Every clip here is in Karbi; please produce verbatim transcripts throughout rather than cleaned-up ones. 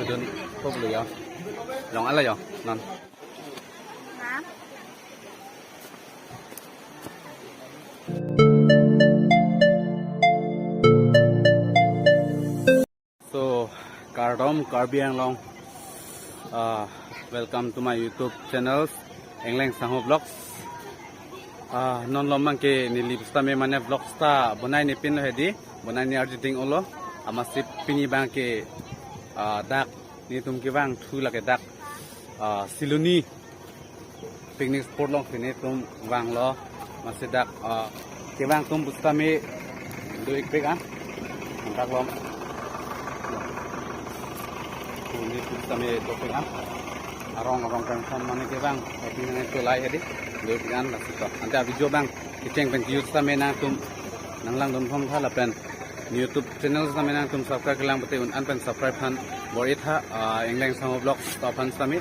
Jun, kok lo ya. Long ala ya, non. So, kardom Karbi Anglong. Uh, welcome to my YouTube channel, Engleng Sangho Vlogs. Uh, non lo abang ke neli pusitame mane vlogs ta bonai ne pinlo hedi, bonai ne arjuding olo, amatsi pini abang ke, uh, dak netum kevang thu lake dak, uh, Siloni picnic spot along si netum vanglo, amatsi dak, ah, kevang atum pusitame do-ik pik an. Dak lo. Netum pusitame dopik an. Arong arong pen san mane kevang, happy nang cholai hedi. Do-ik pik an, lasi to. Ante a-video abang kecheng pen ke-use tame nangtum nanglangdun thom tha lapen YouTube channel tame nangtum subscribe kelang pute un-an pen subscribe aphan bor-i tha, ah, Engleng Sangho Vlogs to aphan sitame.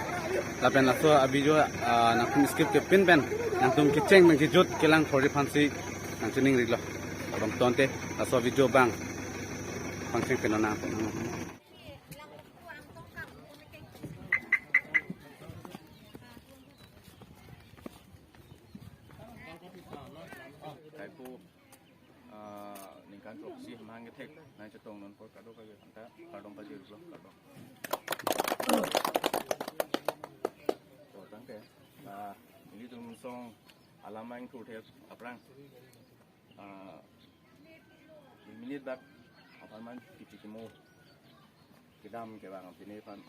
Lapen laso a-video, ah, nangtum skip kepin pen nangtum kecheng pen kejut kelang thori aphansi nangchining rilo. Kardom, tonte laso video abang pangcheng pen nang. Kaipu, ah, ningkan throksi amahang kethek nangchetong non apor kadokave aphanta kardom pajirlo, kardom. To tangte, ah, nelitum song alam aning thurthe aphrang, ah, dui minute bak aphan man kipi kimo kedam kevang pine aphan,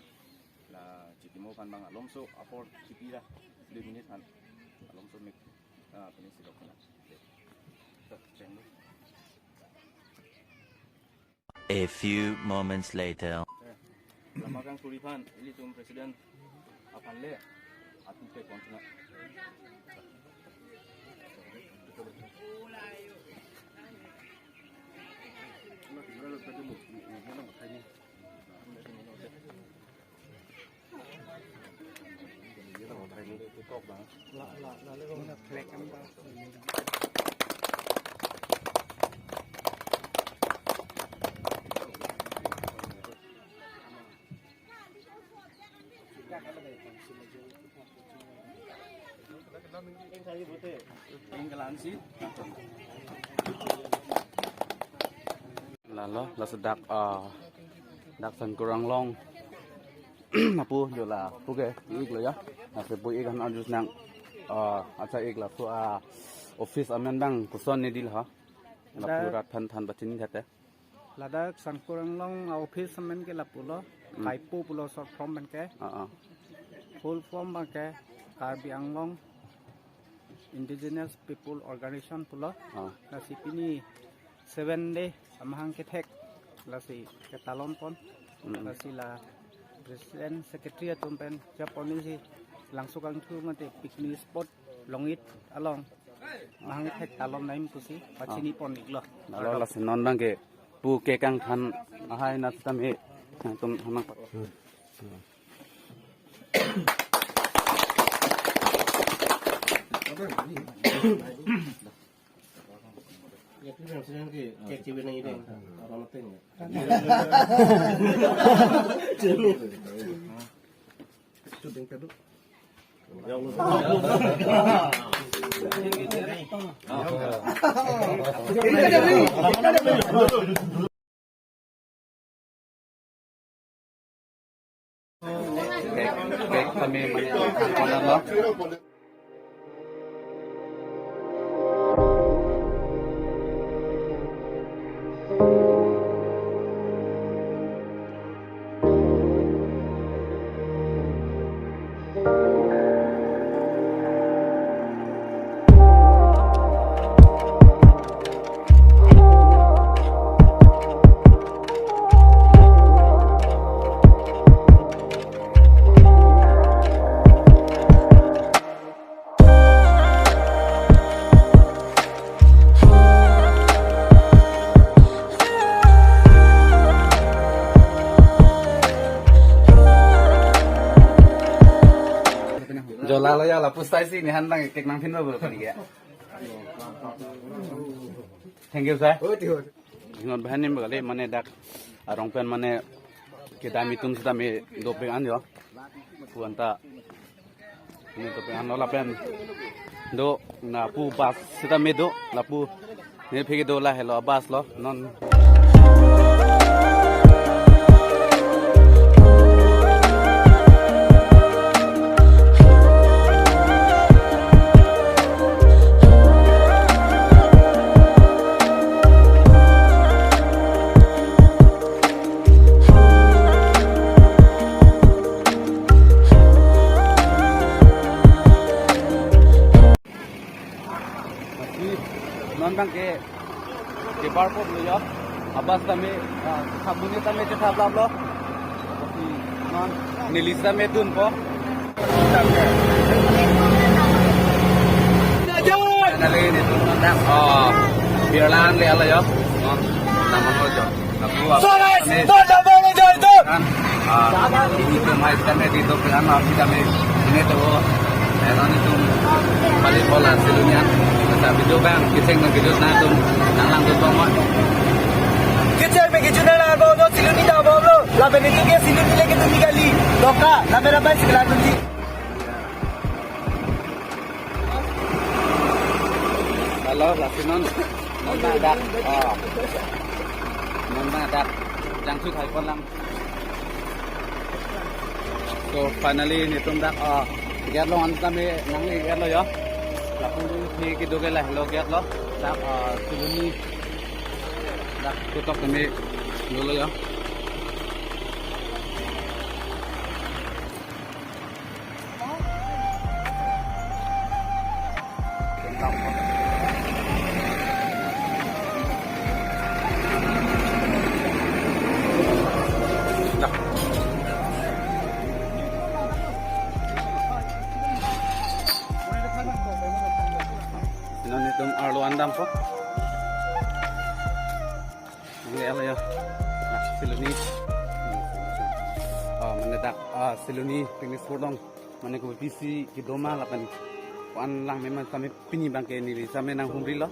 la chikimo aphan abang alomso apor chipi ra, dui minute aphan alomso mik, ah, pine si dok na. A few moments later. Lama kangthuri aphan ilitum president aphan le atu pe kontina. Lalo, laso dak, ah, dak Sangkur Anglong. Lapu jo lapu ke, ik lo ya. Laso pu ik an arjus nang, ah, acha ik laso, ah, office amen abang koson ne dil ha. Lapu dak rat than than pachini thate. Ladak Sangkur Anglong a-office amen ke lapulo, Hmm. KAIPO pulo short form abang ke. Ah, ah. Full form abang ke Karbi Anglong Indigenous People Organization pulo. Ah. Lasi pini seven day amahang kethek lasi ketalon pon. Hmm. Lasi la president secretary atum pen japon si langsung kangthur mate picnic spot Longit along mahang thek talon naim pusi pachini pon iklo. Lalo lasi non abang ke pu ke kangthan ahai na sitame nangtum hanang. Ya, tu yang sedang ke, kayak cewek nang ideng, orang ngeteng ya. Cewek. Kek, kek kami melihat. Jola lo ya, lapu sai si nehan abang kek nangphin ba bro kali ya. Thank you, sir. Oh, tiyo. Ingot bahan ni kali mane dak arong pen mane Kedam itum sitame dopik an jo. Pu anta ne dopik an lo lapen do na pu bus sitame do lapu ne phiki do lahelo bus lo non. Lasi non abangke kebar po lo ya. A-bus tame, ah, sabun tame chethaplaplo. Lasi non neli tame dunpo. Neli netum dak, oh, birlan le ala ya. Non, naman lo jo. Lapu, Sones, kami, Tonda Bolo Jorto. Kan, ah, itum hai tame di dopik an, ah, sitame ne to. Eh, non itum balik bola Siloni an. Masa video bang, kecheng na video na itum nanglang do tong ma. Kecheng me kecheng nanglang do, Siloni ta bom lo. Lapen itum ke Siloni le ke itum kali. Doka, lapen apa sih kelak itum sih? Halo, lasi non. Non abang dak. Oh. Non abang dak. Jangthu thai pon lang. So finally netum dak, ah, gate along an tame nangli gate lo ya. Lapu ni kedo ke lahelo gate lo. Dak, ah, Siloni dak ketok tame dolo ya. Non itum arlo an dampo. Nangli ala ya. Nah, Siloni. Oh, mane dak, ah, Siloni picnic spot along. Mane kopisi kedo ma lapen ko-an lang me ma sitame pini abangke neli sitame nanghumri lo.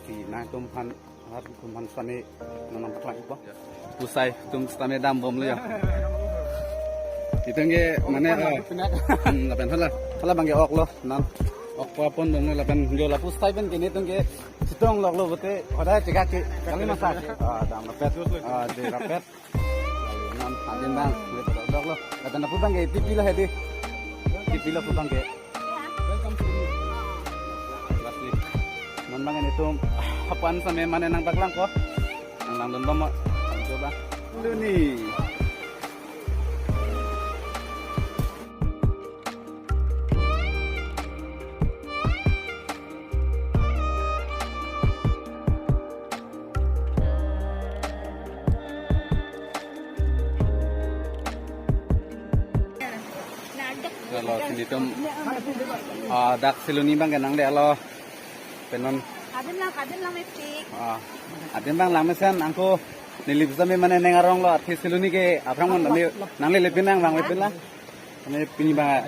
Si nangtum aphan, har tum aphan sitame nangnam paklang po. Pusai atum sitame dam bom lo ya. Itum ke mane, ah, hmm, lapen hala, hala abangke ok lo, non. Ok pa pon bom lo lapen jo lapu sitame pen ke netum ke chetong lok lo bote, hodai chegak ke, kali masa ke. Ah, dam rapet. Ah, de rapet. Non adim abang, le pada dok lo. Lapen lapu abangke T P lo hedi. T P lo pu abangke. Lasi. Non abang netum aphan sitame mane nangpaklangpo. Nanglang dun bom. Coba. Siloni. Halo, si netum, ah, dak Siloni abangke nangdelo. Pen non. Adim lang, adim lang mepik. Ah, adim abang lang mesen, angko neli sitame mane neng arong lo, athe Siloni ke aphrang mon tame nanglelepin nang abang lepin la. Mane pini abang,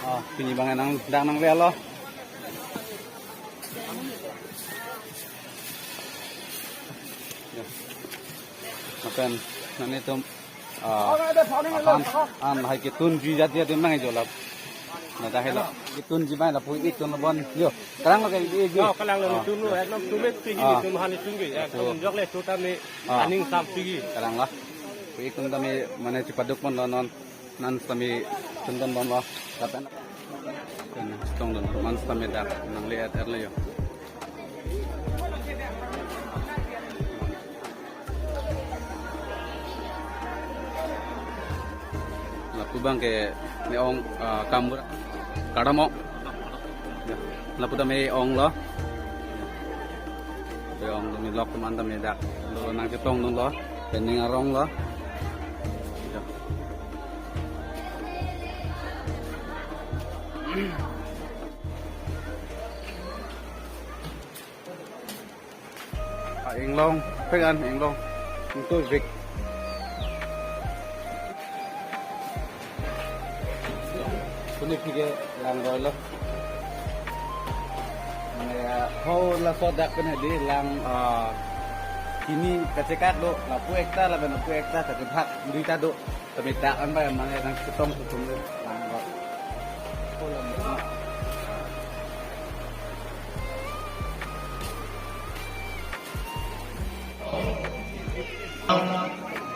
ah, pini abang nang dak nangdelo. Ya. Lapen non netum, ah, aphan an hai ketunji jat jat abang jo lap. Na dak helo. Ketunji abang lapu ik tun bon. Yo, kalang lo ke ik. Oh, kalang lo, ah, tun lo, ekdom tumit tinggi, ah, tum han tinggi, ekdom jok le tuta me, ah, aning sam tinggi. Kalang lo. Ik tun tame mane chepaduk pon lo non. Non sitame tun dun bom lo. Lapen. Pen chetong dun, non sitame dak nangle-et-et lo yo. Lapu abangke ne-ong, ah, kambur kardom ong. Ya, lapu tame ong lo. Tame ong lo, mi lok teman tame dak. Lo nangchetong dun lo. Pen ning arong lo. Ya. Ah, inglong, pek an, inglong. Ingtui vek. Puni phike lang roi lo. Mane, ah, ho laso dak pen hedi lang, ah, Pini kachekak do, lapu ekta, lapen lapu ekta, kachebak duita do. Tapi dak an ba mane nangchetong tutum le.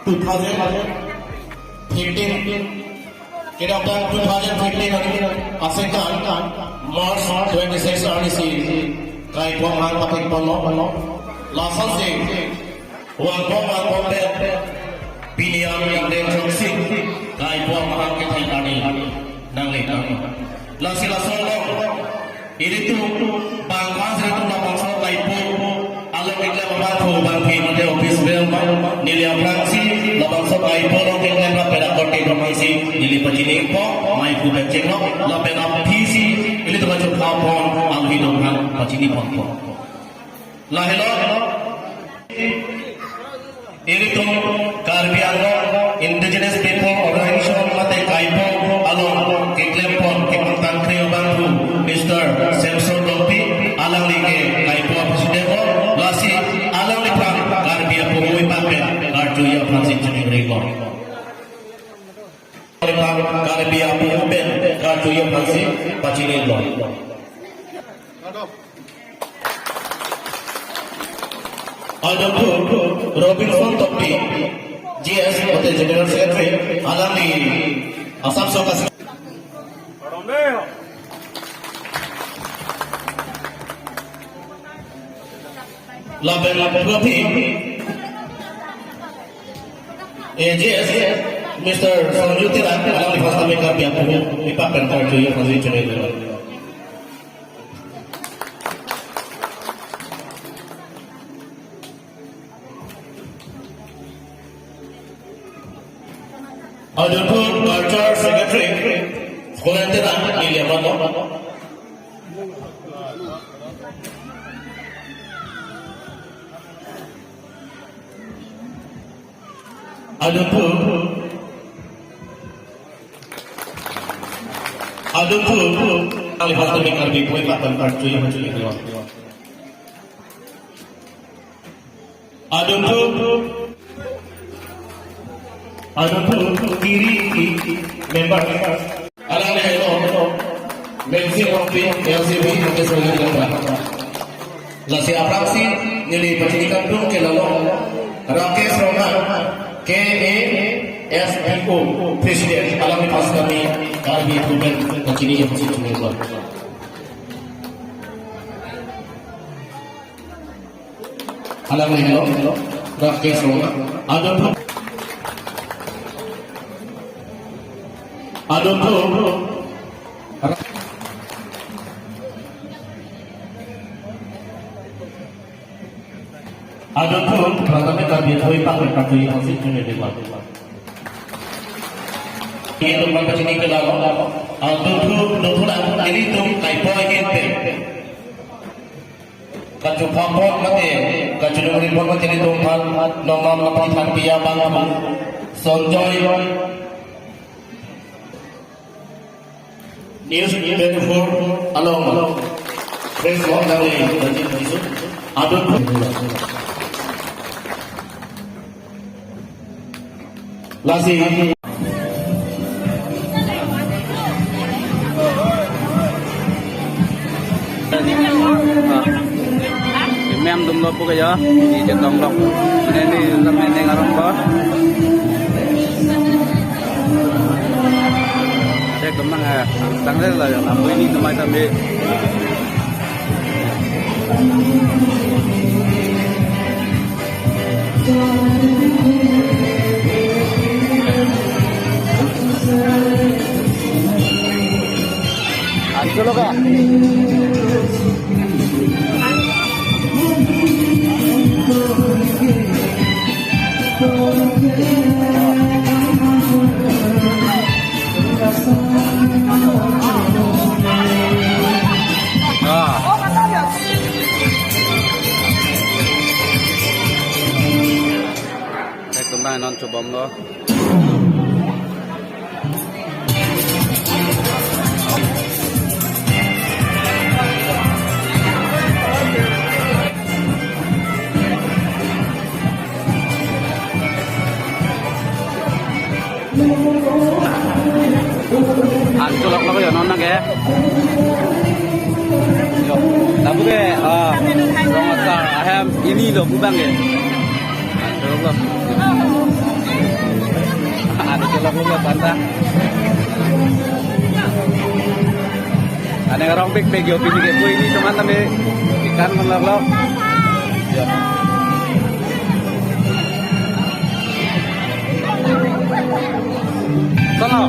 Two thousand fifteen, kedamtang two thousand fifteen asekan March twenty-six arnisi kaipo aphan pathek ponlo. Lasonsi vangpon vangpon pen pini an ingdeng chongsi kaipo aphan kethan arni nangle nang. Lasi lason lo. Ilitum bang klas ilitum labangso kaipo along keklem abang thu bang phi mate office bell ma neli aphrangsi labangso kaipo along keklem ra pera korte domangsi neli pachini po mai phu becheng lo lapen aphi si ilitum ajo pha pon alhi dong han pachini pon po. Lahelo. Ilitum Karbi Anglong Indigenous People Organization mate kaipo along keklem pon kepangtang kre abang thu Mister Samson Longpi alangli ke kaipo president lo lasi alangliphan Karbi apu hui papen karju aphansi chini ring lo. Karbi apu pen karju aphansi pachini lo. Adon thu Robinson Tokbi, G S, mate General Secretary, alangli Assam Sorkar. Lapen lapen trophy, A G S, Mister Sonju Terang, alangli first time Karbi apu, ipak pen karju aphansi chini lo. Adon thu Culture Secretary, Volunteer, Ilya Mano. Adon thu, adon thu, alangli first time Karbi apu ipak pen karju aphansi chini lo. Adon thu, adon thu, kiri member. Alangli helo, Mensing Rongpi, L C B, Mensing Rongpi. Lasi aphrangsi neli pachini kangtung ke lalo Rakesh Ronghang, K A S P O President, alangli first time Karbi apu pen pachini aphansi chini lo. Alangli helo, Rakesh Ronghang. Adon thu, adon thu, adon thu, Pradhan Karbi apu ipak pen karju aphansi chini lo. Ilitum pachini ke lalo, adon thu, adon thu la, ilitum kaipo ahin pen kachupha pon mate, kachunung ri pon mate ilitum aphan nonam aphan than pi abang abang. Sonjoy News twenty-four along. Press one dari Rajin Tisu. Adon. Lasi. Mem atum lo pu ke ya, di chetong lo. Ini, ini, ini ngarong ko. Ada kemang ya, tanggal lah yang lampu ini temai kami. Ancholo ka? Ah. Ekdom bang non chobom lo. Bang ke. Yo, lapu ke, ah, rong asar ahem hini lo pu bang ke. Aduh, lo. Aduh, lo, lo, lo, banta. Ane rong pik pik yo, pini ke pu hini teman kami ikan menglok lo. Yo. Sono.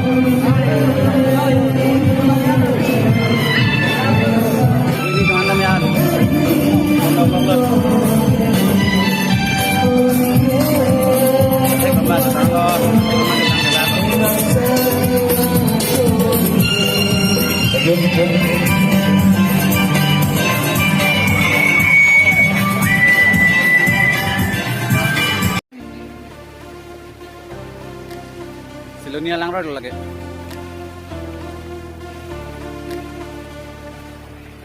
Ini teman-teman ya. Siloni alang roi lake.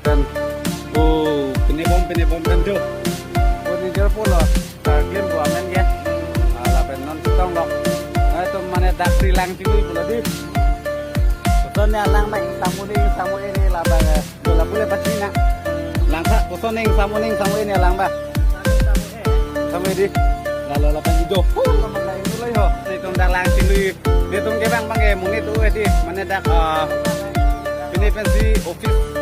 Dan, oh, pine bom, pine bom dan jo. Oh, ni jer polo. Target gua men ya. Ala pen non chetong lo. Nah, itu mane dak si lang cikui pula di. Betul ni alang mek samuning, samu ini lah bang. Bola pule pachina. Langsa, kosoneng, samuning, samu ini lang ba. Samu ini. Lalu lapan hijau. Huh, lapan lain dulu yo. Netum dak lang sing lui. Netum ke bang bang ke, muni tu edi. Mane dak, ah, pine pensi office.